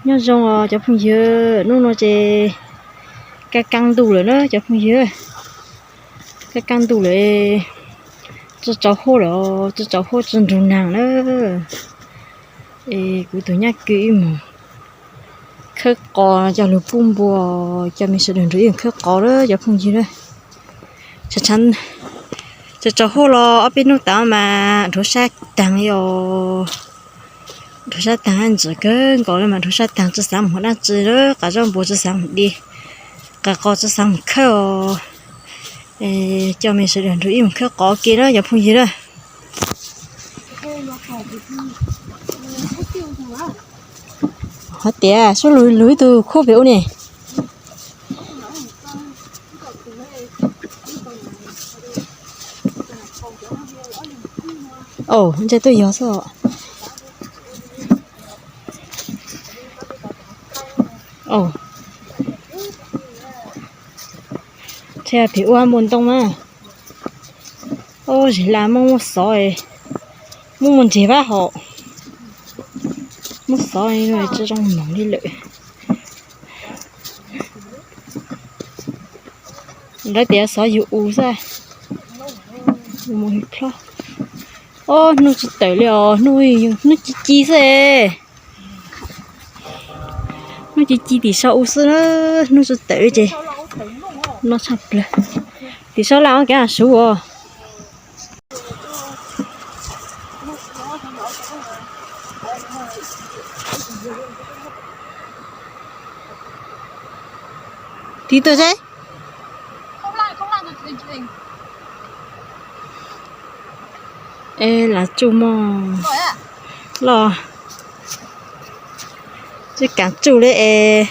Nyob zoo os cov phooj ywg, hnub no ces kaj kaj ntug lawm na cov phooj ywg. Kaj kaj ntug lawm, tsi tsaus huab lawm, tsi tsaus huab tsi nrug naag na. Es kuv tug nyab kws ib moog khawb qos coj lug pub npua, coj mej sawv daws nrug ib moog khawb qos na cov phooj ywg na. Tsi tsaus huab los ob peb nub taag mas nrug sab taag os. Nrug sab taag ntsim kawg nkaus le mas nrug sab taag tsi xaav moog dlaab tsi lawm, qaab zaub npua tsi xaav moog di, qaab qos tsi xaav moog khawb os. Coj mej sawv daws nrug ib moog khawb qos ke na cov phooj ywg na. Hov tias sub lug lug ib tug khuab pem ub ne. Au, ntshe tuaj yog xwb. Au, ntshe pem ub hab npua ntoo mas. Au, zig laj muaj muaj xov, muaj muaj ntseg vab hom, muaj xov tsi zoo moog li lawm. Lawv tias xov yug u xwb. Au, hnub tsi tawm li os, hnub ci ci xwb. Hnub ci ci tim sau u xwb na, hnub tsi tawm li ces noj tshaj plawg. Tim sau laj ob kev suv os. Tiv tug seb. Es lav tsuj mog. Los, tsi kaav tsuj li es.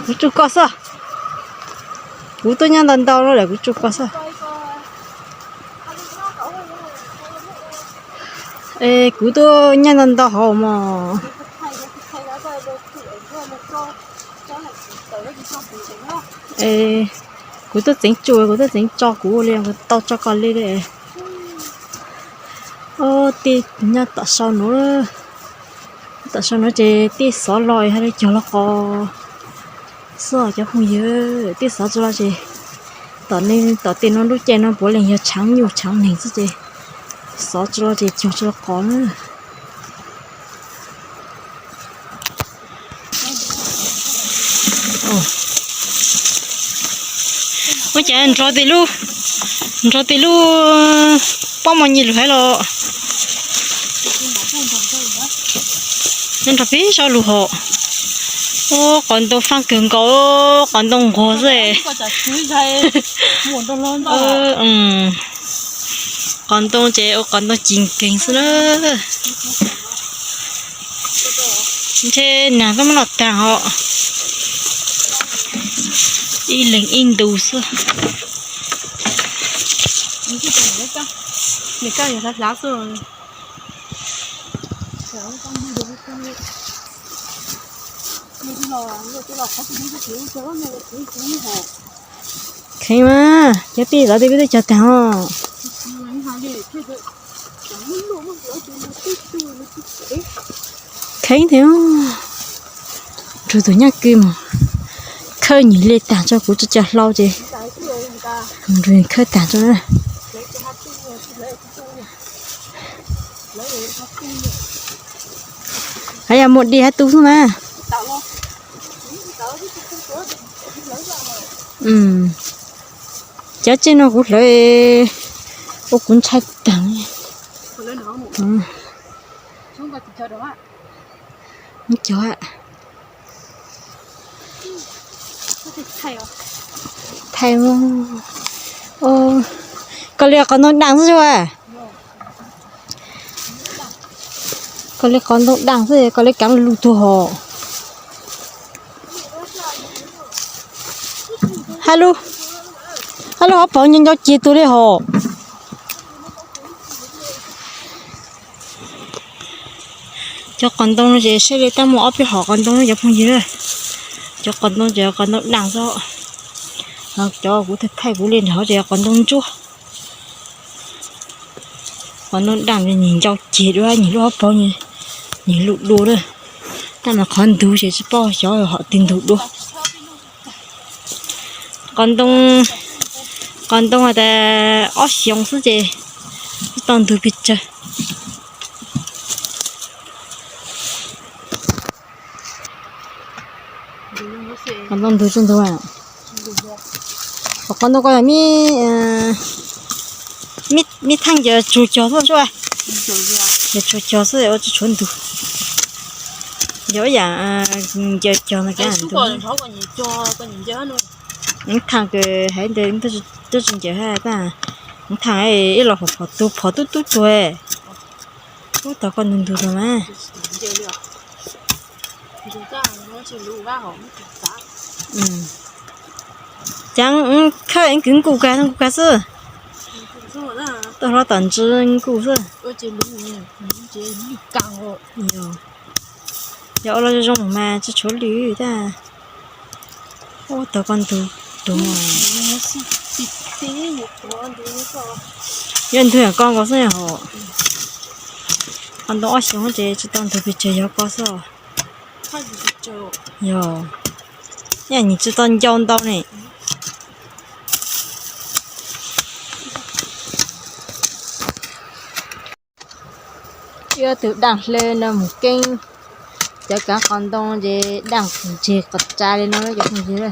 Kuv tsuj koj xwb. Kuv tuaj nyob ntau ntau lawm kuv tsuj koj xwb. Es kuv tuaj nyob ntau ntau hauv mog. Kuv tuaj tseev tsuj, kuv tuaj tseev tso kuv li, kuv tau tso koj li li. Tej nyob tom sau nuav, tom sau nuav ces tej xov los hab li cog los qos xwb cov phooj ywg. Tej xov tsi los ces tom, tom tej nuav lub caij nuav puav leej yog tshaav nyuj tshaav neeg xwb ces xov tsi los ces cog tsi los qos na. Ua cas nrov tej lub, nrov tej lub pob mov nyuj lug hab los. Nyob nrog peb saub lug hov. Ua qos ntoo faaj kawg nkaus, qos ntoo nquag xwb. Qos ntoo ces ua qos ntoo ci nkeeg xwb na. Ntshe naag tub muab noj taag hov. Ib leeg ib ntu xwb. Kheev mas, cov peb lawv tej peb twb cog taag os. Kheev thiab. Nrug tug nyab kws mus khawb nyuag li taag tso kuv tsi coj hlau ces nrug khawb taag tso na. Hab yog muaj dej hab tu xwb mas. Cov tsev no kuv hlawv ua kuv ntshai taag. Cog. Thaij, koj li qos ntoo daaj xwb a. Koj li qos ntoo daaj xwb, koj li kaav lug tuag hov. Hab lub, hab lub hauv paus nyob nco ceg tuag li hov. Cov qos ntoo no ces saib li tab muaj ob peb hom qos ntoo cov phooj ywg. Cov qos ntoo ces qos ntoo daaj xwb. Cov kuv thaij kuv li nrog ces qos ntoo ntsuab. Qos ntoo daj nws ncau ceg dua, nyias lub hauv paus nyias lus dua lawm. Tab mas qhov ntug ces tsis paub xyov hom twg ntug dua. Qos ntoo, qos ntoo has tas ob xyoos xwb ces tsis tau ntug pes tsawg. Qos ntoo ntug tsis ntug. Qos ntoo ko yog me, me theej ces tsuag cog xwb, tsuag cog xwb ua tsis tshuav ntug. Yog ib yam ncaws cog no. Theej kws hais ntawd twb tsis ncaws hab, theej ib los phom tu phom tub tub tuag. Ub, tau koj ntug ntug tau mas. Cas khawb kwv nkuj kag nkuj kag xwb. Tuaj hlob tom ntsis nkuj xwb. Yog ua los zoo mas tsis tshuav lwm tag. Ub, tau koj ntug tus. Yog ntug yam koj nkaus xwb yog hos. Qos ntoo ob xyoos ces tsis tau ntug pes tsawg yog koj xwb. Yog, yam nws tsis tau ncau ntau ne. Wb tus daj hle no mus keeb cov kaav qos ntoo ces daj ntseg qos tsa li no cov phooj ywg.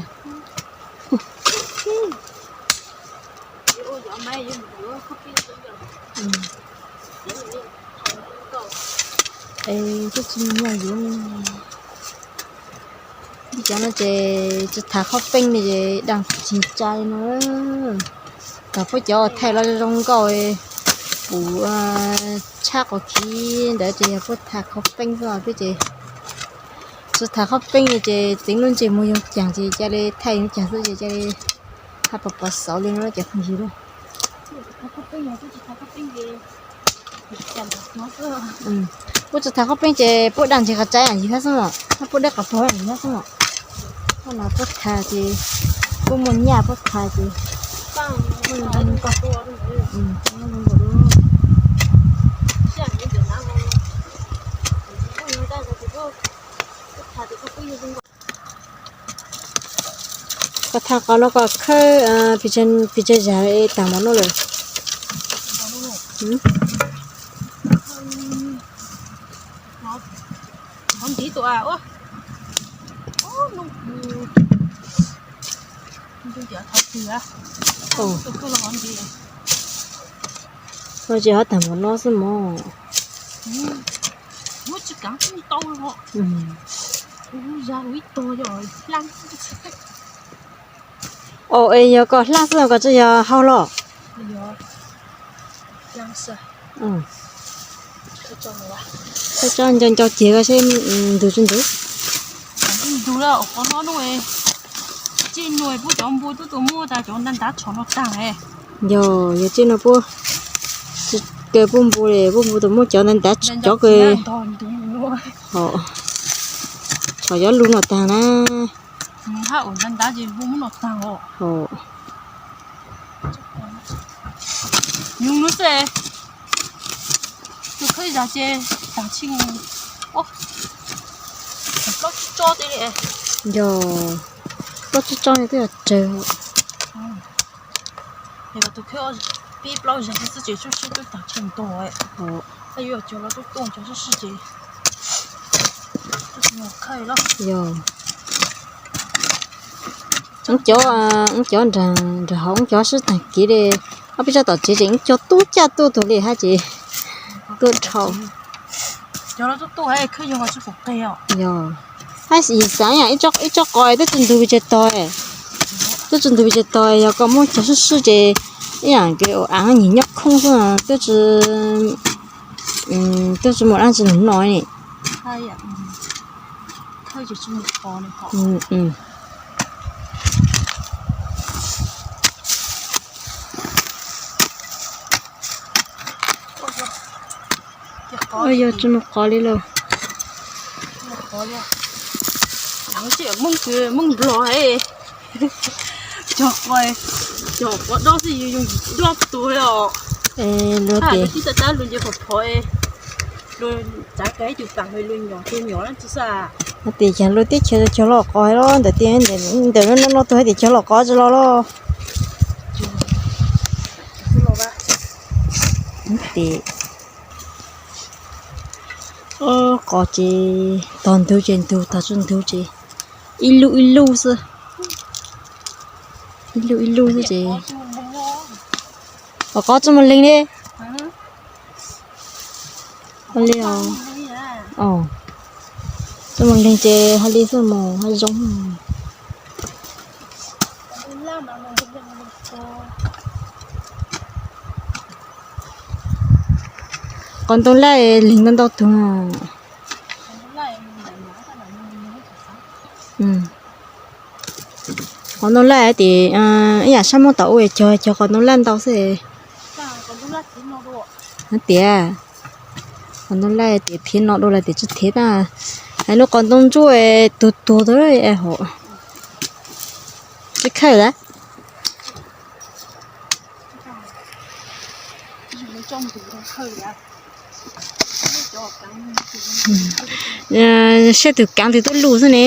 Twb tsis muaj yuav. Cov no ces tsis tham qhob peeb li ces daj ntseg tsa li no. Thaum puab cov thaij los zoo nkauj, pum tshab qos khiv ntawd ces yog puab tham qhob peeb xwb, peb ces tsis tham qhob peeb li ces txeev lub ntsej muag yoog caag ces ca le thaij yoog caag xwb ces ca le hab pov pov xauv li no cov phooj ywg lauj. Puab tsis tham qhob peeb ces puab daj ntseg qhov tsaib yim hab xwb os, hab puab dej qhov puag yim hab xwb os. Puab no puab tham ces puab muaj nyaj puab tham ces koj tham qos no koj khawb pes tsawg zag taag mov noj lawm? Tsis ho taag mov noj xwb mog. O, es yog koj hlab xwb koj tsi yog hau los? Koj tso nco nco ceg koj seb ntug tsi ntug. Ntug lawm qhov no, tsiaj nua puab cov npua tub tuaj muab tas cov ntav ntav tshov no taag. Yog, yog tsiaj nua puab, kaw puab npua, puab npua tuaj muab cov ntav ntav cov kaw, tshov cov lug no taag na. Yog, tus khawb zag ces taag tsi, plaub tsib tsob tej li. Yog, plaub tsib tsob no twb yog tsawg. Tus khawb peb plaub zag xwb ces sib sib twb taag tsi ntog. Yuav cov los tuaj tuaj cov sib sib ces. Yog, wb cov, wb cov nraag hauv wb cov sib taag kev li. Ob peb tsob tom tsev ces wb cog tub caj tuaj tug li hab ces tuaj dhau. Yog, hab yim xaav ib tsob qos twb tsi ntug pes tsawg tog, twb tsi ntug pes tsawg tog, yog koj muab cog sib sib ces ib yaam kws ua aav nyim nyob khoob xwb, twb tsi, twb tsi muaj dlaab tsi noj ne. Yog tsi mus qov li lauj. Cog qos, cog qos dob xwb yus yug dob tuag os. Luag tias, luag teb chaws cog los qos los ntawm tias ntawm no no tuag hais tias cog los qos tsis los los. Ces qos ces tog ntug ces ntug, tog tsis ntug ces ib lub ib lub xwb. Ib lub ib lub xwb ces qos qos tsis mus leeg li. Li os. Tsis mus leeg ces hais li xwb mus hais zoo. Qos ntoo laj leeg ntau ntau tug. Qos ntoo laj tias ib yam sab muab tau ua cog cog qos ntoo laj ntau xwb. Tias qos ntoo laj tias thiab no dua lawm tias tsis thiab na. Hais no qos ntoo ntsuab tuag tuag tag hov. Tsis khawb lawm. Saib tus kaav twg tuaj lug xwb ne.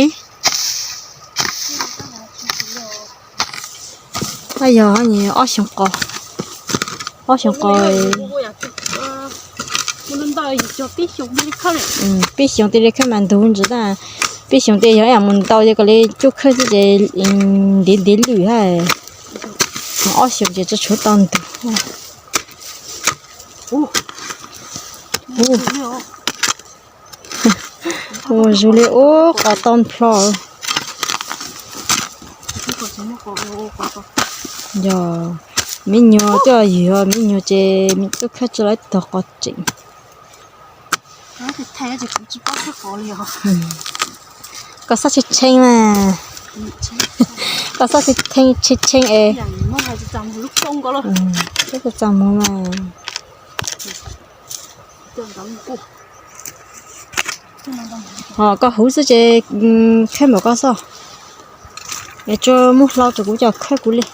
Yog ob xyoos qos, ob xyoos qos. Peb xyoos tej li khawb mas ntug ntsis tag. Peb xyoos tej yog ib yam mus ntau ces kom li cuaj khawb xwb ces ntiv ntiv lwm hab. Ob xyoos ces tsis tshuav tau ntug. Ua zus li ub qos tau nplho. Yog me nyuam coj ywg, me nyuam ces me tub khawb tsis lawv tog qos tseem. Koj xav tshee tshee mas, koj xav tshee tshee es. Txaus mus mas. Ho koj huv xwb ces khawb npaum koj xwb. Es tsuas muab hlau rau kuv coj khawb kuv li.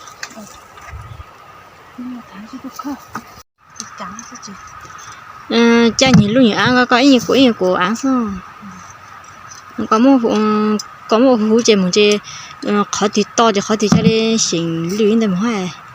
Caj nyuag lub nyuag av, koj ib nyuag kuv ib nyuag kuv av xwb. Koj muab huv ces mus ces qhov twg to ces qhov twg cia li xyeem lwj ntawd mus hab.